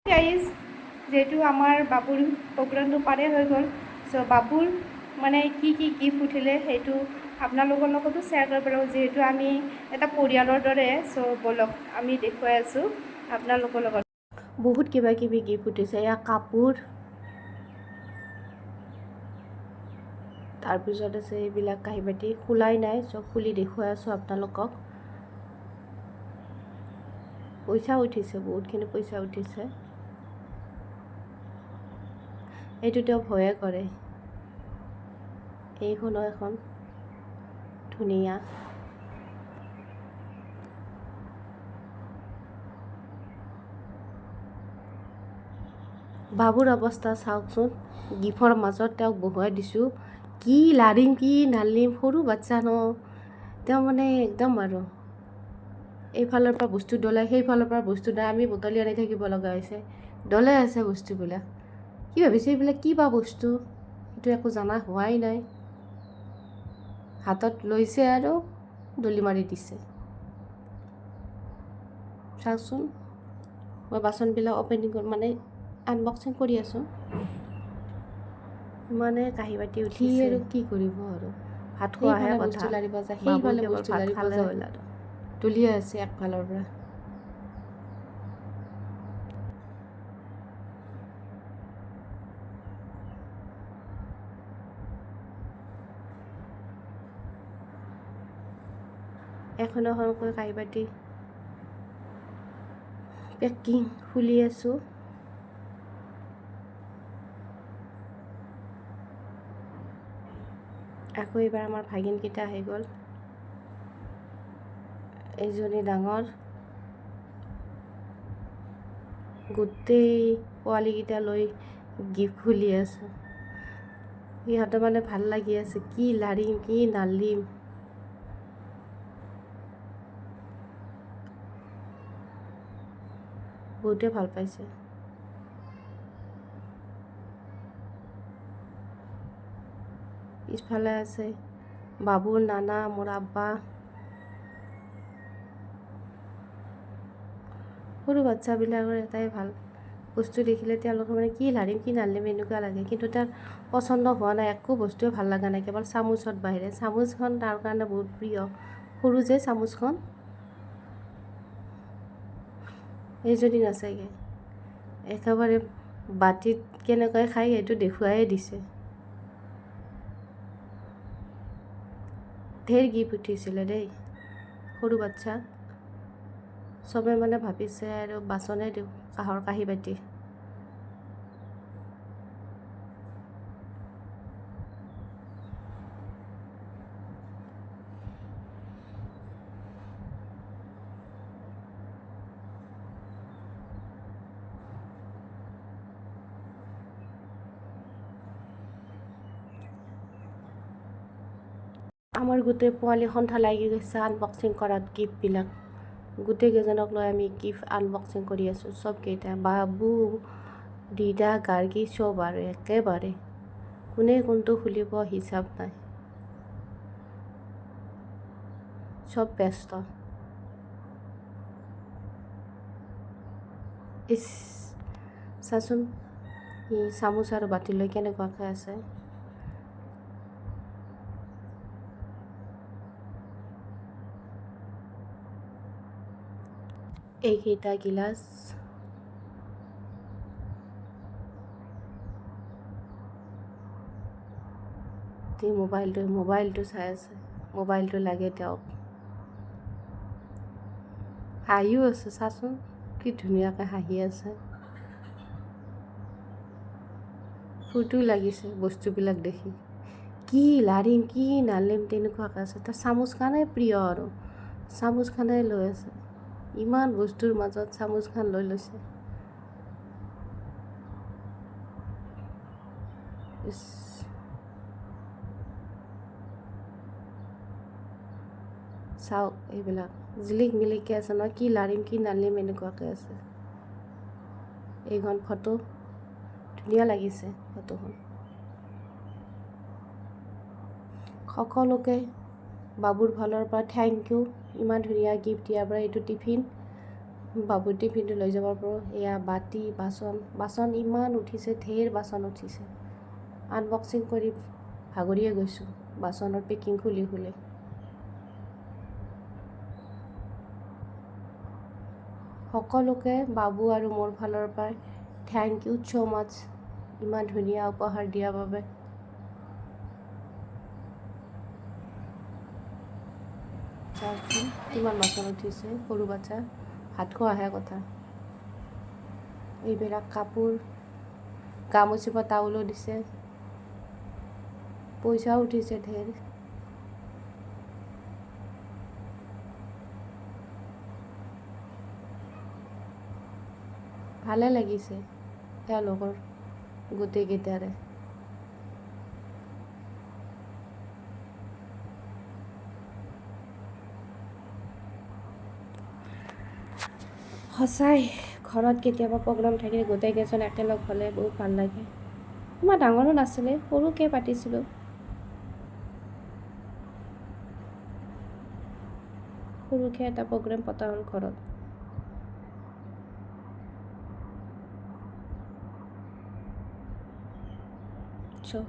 Guys, যিহেতু আমাৰ বাবুৰ প্ৰগ্ৰামটো পাৰে হৈ গ'ল, চ' বাবুৰ মানে কি কি গিফ্ট উঠিলে সেইটো আপোনালোকৰ লগতো শ্বেয়াৰ কৰিব লাগিব, যিহেতু আমি এটা পৰিয়ালৰ দৰে। চ' ব'লক, আমি দেখুৱাই আছোঁ আপোনালোকৰ লগত। বহুত কিবা কিবি গিফ্ট উঠিছে। এয়া কাপোৰ, তাৰপিছত আছে এইবিলাক কাঁহী বাতি। খোলাই নাই, চব খুলি দেখুৱাই আছোঁ আপোনালোকক। পইচা উঠিছে, বহুতখিনি পইচা উঠিছে। এইটো তেওঁ ভয়ে কৰে। এইখনো এখন ধুনীয়া। বাবুৰ অৱস্থা চাওকচোন। গিফ্টৰ মাজত তেওঁক বহুৱাই দিছোঁ। কি লাৰিম, কি নালিম, সৰু বাচ্ছা ন তেওঁ, মানে একদম আৰু এইফালৰ পৰা বস্তু দলাই, সেইফালৰ পৰা বস্তু দলাই, আমি বুটলি আনি থাকিব লগা হৈছে। দলাই আছে বস্তুবিলাক। কি ভাবিছে এইবিলাক কি বা বস্তু, সেইটো একো জনা হোৱাই নাই। হাতত লৈছে আৰু দলি মাৰি দিছে। চাওকচোন, মই বাচনবিলাক অ'পেনিং মানে আনবক্সিং কৰি আছোঁ। মানে কাঁহী বাতি সি উঠিছে। আৰু কি কৰিব আৰু? ভাত খোৱাহে সেইফালে কথা। বস্তু লাৰিব যায়, বাবু সেইফালে কেৱল বস্তু ভাত লাৰিব খালে যায়। হ'ল আৰু। দলিয়াই আছে একফালৰ পৰা। এখন এখনকৈ কাঁহী বাতি পেকিং খুলি আছোঁ। আকৌ এইবাৰ আমাৰ ভাগিনকেইটা আহি গ'ল। এইজনী ডাঙৰ, গোটেই পোৱালিকেইটা লৈ গিফ্ট খুলি আছে। সিহঁতৰ মানে ভাল লাগি আছে, কি লাৰিম কি নালিম। বহুতে ভাল পাইছে। পিছফালে আছে বাবুৰ নানা, মোৰ আব্বা। সৰু বাচ্ছাবিলাকৰ এটাই ভাল বস্তু দেখিলে তেওঁলোকে মানে কি লাৰিম কি নালাৰিম এনেকুৱা লাগে। কিন্তু তাৰ পচন্দ হোৱা নাই, একো বস্তুৱে ভাল লগা নাই, কেৱল চামুচত বাহিৰে। চামুচখন তাৰ কাৰণে বহুত প্ৰিয়, সৰু যে চামুচখন। এইজনী নাচাগে, একেবাৰে বাতিত কেনেকৈ খায় সেইটো দেখুৱায়ে দিছে। ঢেৰ গিফ্ট উঠিছিলে দেই। সৰু বাচ্ছা চবে মানে ভাবিছে আৰু বাচনে দিওঁ, কাঁহৰ কাঁহী বাতি। আমাৰ গোটেই পোৱালি সন্থা লাগি গৈছে আনবক্সিং কৰাত। গিফ্টবিলাক গোটেইকেইজনক লৈ আমি গিফ্ট আনবক্সিং কৰি আছোঁ। চবকেইটা, বাবু, দিদা, গাৰ্গী, চব আৰু একেবাৰে কোনে কোনটো খুলিব হিচাপ নাই, চব ব্যস্ত। ইচ, চাচোন, ই চামুচ আৰু বাতি লৈ কেনেকুৱাকৈ আছে। এইকেইটা গিলাচ। মোবাইলটো চাই আছে, মোবাইলটো লাগে তেওঁক। হাঁহিও আছে, চাচোন কি ধুনীয়াকৈ হাঁহি আছে। ফূৰ্তিও লাগিছে বস্তুবিলাক দেখি। কি লাৰিম কি নালিম তেনেকুৱাকৈ আছে। তাৰ চামুচখনেই প্ৰিয় আৰু চামুচখনেই লৈ আছে। ইমান বস্তুৰ মাজত চামুচখন লৈ লৈছে। ইছ, চাওক, এইবিলাক জিলিক মিলিককৈ আছে নহয়। কি লাৰিম কি নালিম এনেকুৱাকৈ আছে। এইখন ফটো ধুনীয়া লাগিছে ফটোখন। সকলোকে বাবুৰ ফালৰ পৰা thank U, ইমান ধুনীয়া গিফ্ট দিয়াৰ পৰা। এইটো টিফিন। বাবুৰ টিফিনটো লৈ যাব পাৰোঁ। এয়া বাতি, বাচন, বাচন ইমান উঠিছে, ঢেৰ বাচন উঠিছে। আনবক্সিং কৰি ভাগৰিয়ে গৈছোঁ বাচনৰ পেকিং খুলি খুলি। সকলোকে বাবু আৰু মোৰ ফালৰ পৰাই thank you so মাছ, ইমান ধুনীয়া উপহাৰ দিয়াৰ বাবে। চাওকচোন কিমান বাচন উঠিছে। সৰু বাচ্চা, ভাত খোৱাহে কথা। এইবিলাক কাপোৰ, গা মুচিব টাউলো দিছে, পইচাও উঠিছে ঢেৰ। ভালে লাগিছে তেওঁলোকৰ গোটেইকেইটাৰে। সঁচাই ঘৰত কেতিয়াবা প্ৰগ্ৰাম থাকিলে গোটেইকেইজন একেলগ হ'লে বহুত ভাল লাগে। ইমান ডাঙৰো নাছিলে, সৰুকৈ পাতিছিলোঁ। সৰুকৈ এটা প্ৰগ্ৰেম পতা হ'ল ঘৰত। চ'